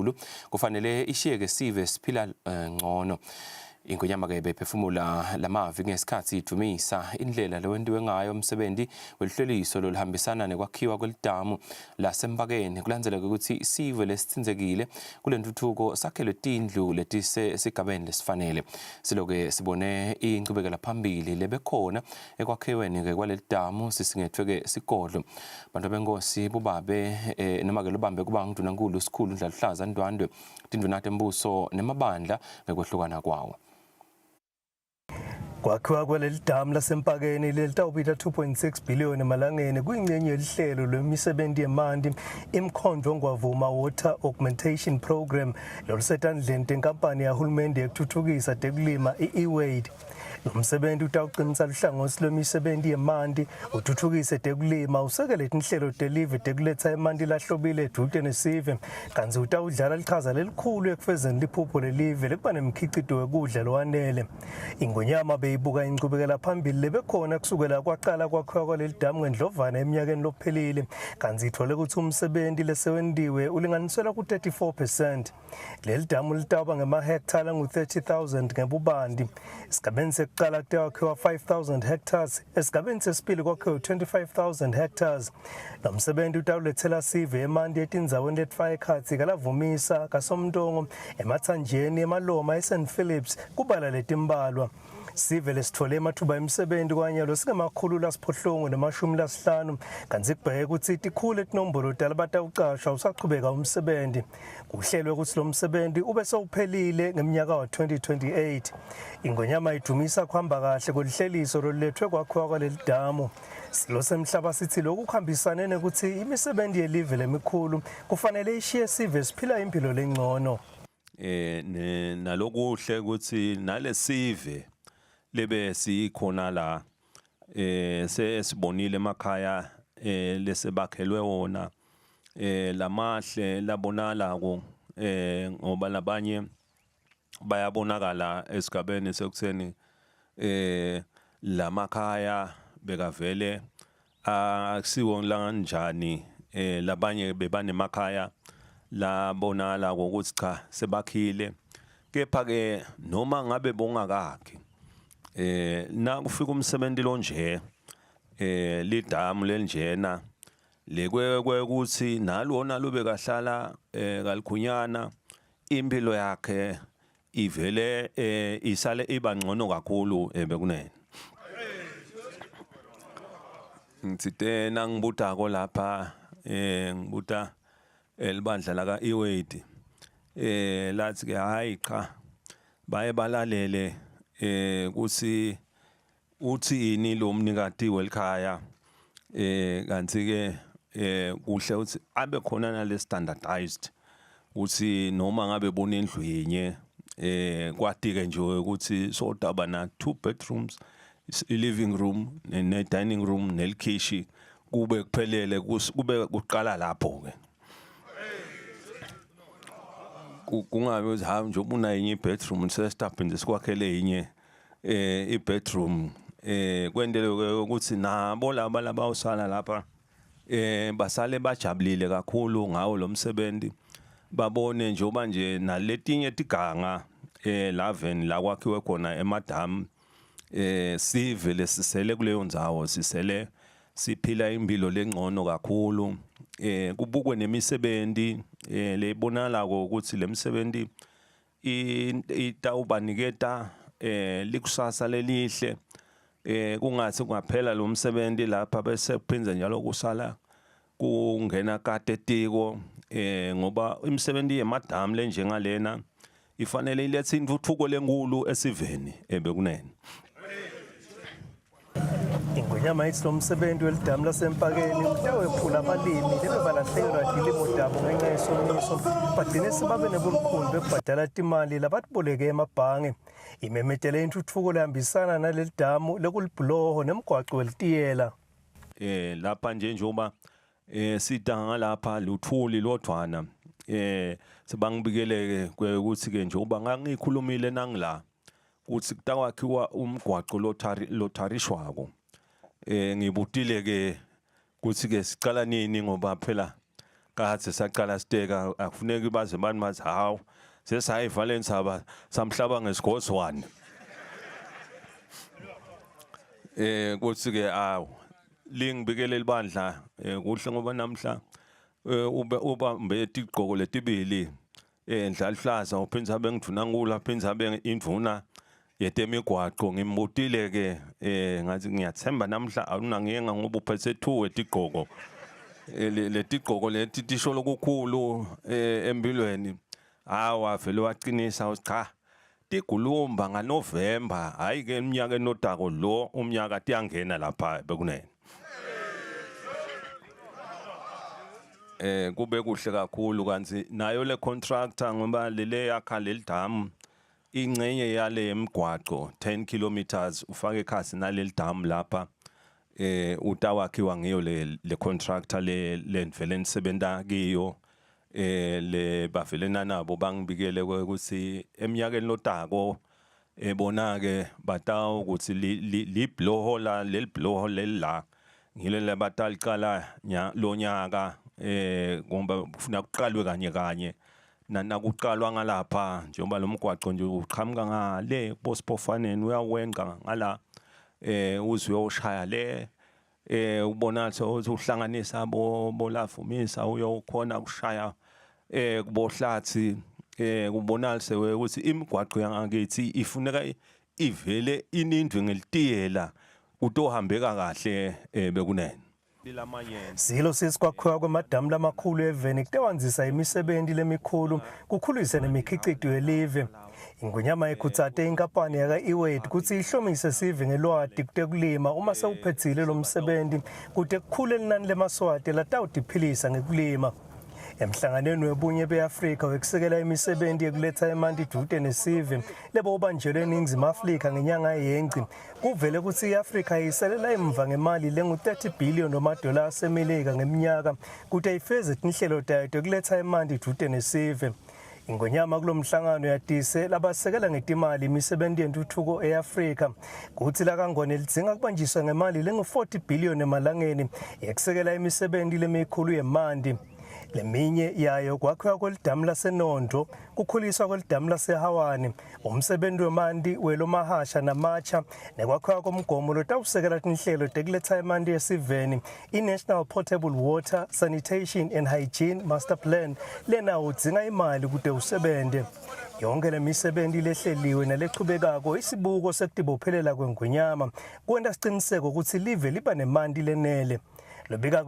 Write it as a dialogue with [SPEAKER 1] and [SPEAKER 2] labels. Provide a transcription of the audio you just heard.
[SPEAKER 1] lemikhulu kufanele ishiyeke sive siphila ngcono. Ingonyama-ke bephefumula lamavi ngesikhathi idvumisa indlela lowentiwe ngayo umsebenzi weluhleliso loluhambisana nekwakhiwa kwelidamu laseMpakeni kulandzeleke ukuthi sive lesitsinzekile kule ntuthuko sakhelwe tindlu letisesigabeni lesifanele. Siloke sibone inchubekela phambili lebekhona ekwakhiweni-ke kwaleli damu sisingethwe-ke sigodlo. Bantu benkosi bubabe noma-ke lubambe kuba nguNdunankulu Sikhulu Ndlaluhlaza Ndwandwe, tindvuna tembuso nemabandla ngekwehlukana kwawo.
[SPEAKER 2] Kwakhiwa kwaleli damu laseMpakeni lelitawubita 2.6 billion emalangeni kuyingcenye yelihlelo lwemisebenzi yemanti iMkhondvo Ngwavuma Water Augmentation Program lolusetandleni tenkampani yahulumende yekuthuthukisa tekulima i-EWADE. Lo msebenzi utawuqinisa luhlangothi lwemisebenzi yemanti, uthuthukise tekulima, usekele tinhlelo telive tekuletsa emanti lahlobile edvute nesive, kantsi utawudlala lichaza lelikhulu ekufezeni liphupho lelive lekuba nemkhicito wekudla lowanele. Ingonyama beyibuka inchubekela phambili lebekhona kusukela kwaqala kwakhiwa kwaleli damu ngeNdlovana eminyakeni lophelile, kantsi ithole kutsi umsebenzi lesewentiwe ulinganiselwa ku-34%. Leli damu litawuba ngemahektha langu-30,000 ngebubanti. Esigabeni sekuqala kutawakhiwa 5,000 hectares, esigabeni sesibili kwakhiwe 25,000 hectares. Lo msebenzi utawulethela sive emanti etindzaweni letifaka ekhatsi kaLavumisa, kaSomntongo, eMatsanjeni, eMaloma, eSt Philips, kubala letimbalwa. Sive lesitfole emathuba emsebenti kwanyalo singemakhulu lasiphohlongo nemashumi lasihlanu kantsi kubheke kutsi tikhule tinombolo talabatawucashwa usachubeka umsebenti. Kuhlelwe kutsi lo msebenzi ube sewuphelile ngeminyaka wa-2028. Ingonyama idumisa kuhamba kahle koluhleliso lolulethwe kwakhiwa kwaleli damu. Silo semhlaba sithi lokhu kuhambisane nekuthi imisebenzi yelive lemikhulu kufanele ishiye sive siphila impilo lengcono.
[SPEAKER 3] Nalokuhle ukuthi nalesive lebe sikhona la sesibonile emakhaya lesebakhelwe wona lamahle labonalako ngoba labanye bayabonakala esigabeni sekutheni lamakhaya bekavele akusiwo lanjani labanye bebanemakhaya labonakala ukuthi cha sebakhile kepha ke noma ngabe bongakakhi na kufika umsebenzi lonje lidamu lelinjena lekwekwe ukuthi nalona lobekahlala kalikhunyana impilo yakhe ivele isale iba ngcono kakhulu bekunene. Ngitsite nangibutako lapha ngibuta elibandla laka Iwade lathi ke hayi cha baye balalele kuthi uthini lo mnikati welikhaya kanti ke kuhle ukuthi abe khona nale standardized ukuthi noma ngabe bonendlu yinye kwatike nje ukuthi sodaba na two bedrooms, i-living room ne dining room nelikhishi, kube kuphelele, kube kuqala lapho ke, kungabe ukuthi hayi, njengoba unayinye i-bedroom sesitaphi nje sikwakhele yinye i-bedroom, kwendele ukuthi nabo laba labawusala lapha basale bajabulile kakhulu ngawo lo msebenzi, babone njengoba nje naletinye tiganga laveni la kwakhiwe khona emadamu sive lesisele kuleyo ndzawo sisele siphila impilo lengcono kakhulu. Kubukwe nemisebenzi lebonalako ukuthi lemisebenzi itawubaniketa likusasa lelihle, kungathi kungaphela lo msebenzi lapha bese kuphindze njalo kusala kungena kate tiko, ngoba imisebenzi yemadamu lenjengalena ifanele ilethe intuthuko lenkulu esiveni ebekunene.
[SPEAKER 2] Ingonyama ithi lo msebenzi welidamu laseMpakeni utawephula abalimi lebebalahlekelwa tilimo tabo ngenxa yesomiso, bagcine sebabe nebulukhuni bekubhadala timali labatiboleke emabhange. Imemetele intuthuko lehambisana naleli damu lekulibhuloho nemgwaco welitiyela.
[SPEAKER 3] Lapha nje njengoba sita ngalapha luthuli lodvwana sebangibikele ke ukuthi ke njengoba ngangikhulumile nangila kuthi kutawakhiwa umgwaqo lotharishwako, ngibutile ke kuthi ke sicala nini, ngoba phela Kade saqala siteka, akufuneki baze bani bathi hawu, sesayivala insaba samhlaba ngesigozwane. Kuthi ke awu lingibikele libandla, kuhle ngoba namhla ube ubambe igqoko letibili, ndlalihlaza uphinza abe ngidvuna nkulu, aphinza abe indvuna yetemigwaqo. Ngimbutile ke, ngathi ngiyathemba namhla awunangiyenga ngoba uphethe 2 wetigqoko. Letigqoko leti tisho lokukhulu empilweni. Hawa vele waqinisa uthi cha, tigulumba ngaNovember, hayi ke eminyakeni enodako lo umnyaka tiyangena lapha bekunene. Kube kuhle kakhulu kanti nayo le contractor, ngoba lele yakha leli damu, ingcenye yale emgwaqo 10 kilometers ufake ekhasi naleli damu lapha, utawakhiwa ngiyo le contractor le lenvele nisebenta kiyo. Le bavele nabo bangibikele ukuthi eminyakeni lotako ebona ke batawu ukuthi li bloho la, leli bloho leli la ngile labatalicala lo nyaka, ngoba kufuna kuqalwe kanye kanye nakuqalwa ngalapha, njengoba lo mgwaqo nje uqhamuka ngale kuBosiphofaneni uyawenqa ngala, uze uyoshaya le, ubona ukuthi uhlanganisa bolavumisa uyokhona kushaya kubohlathi, kubonalise ukuthi imigwaqo yangakithi ifuneka ivele inindwe ngelitiyela utohambeka kahle bekunene.
[SPEAKER 2] Silo sisikwakhiwa kwemadamu lamakhulu eveni kutewandzisa imisebenzi lemikhulu, kukhulise nemikhicito yelive. Ingwenyama ikhutsate inkampani yaka-Ewed kutsi ihlomise sive ngelwati kutekulima uma sewuphetsile lo msebenzi, kute kukhule linani lemaswati latawutiphilisa ngekulima. Emhlanganweni webunye be-Afrika wekusekela imisebenzi yekuletha emanti dvute nesive lebo ubanjelwe eNingizimu Afrika ngenyanga yeNgci, kuvele kutsi i-Afrika iselela emva ngemali lengu-30 billion wamadola aseMelika ngeminyaka kute ifeze tinhlelo tayo tekuletha emanti dvute nesive. Ingonyama kulo mhlangano yatise labasekela ngetimali imisebenzi yentuthuko e-Afrika kutsi lakangwane lidzinga kubanjiswa ngemali lengu-40 billion emalangeni yekusekela imisebenzi lemikhulu yemanti. Leminye yayo kwakhiwa kwelidamu laseNondo, kukhuliswa kwelidamu laseHawani, umsebenzi wemanti welomahasha namatsha, nekwakhiwa komgomo lotawusekela tinhlelo tekuletha emanti esiveni, i-National Potable Water, Sanitation and Hygiene Master Plan, lena udzinga imali kute usebente. Yonke le misebenzi lehleliwe nalechubekako isibuko sekutibophelela kwengwenyama kwenta siciniseko kutsi live liba nemanti lenele. Lobikako.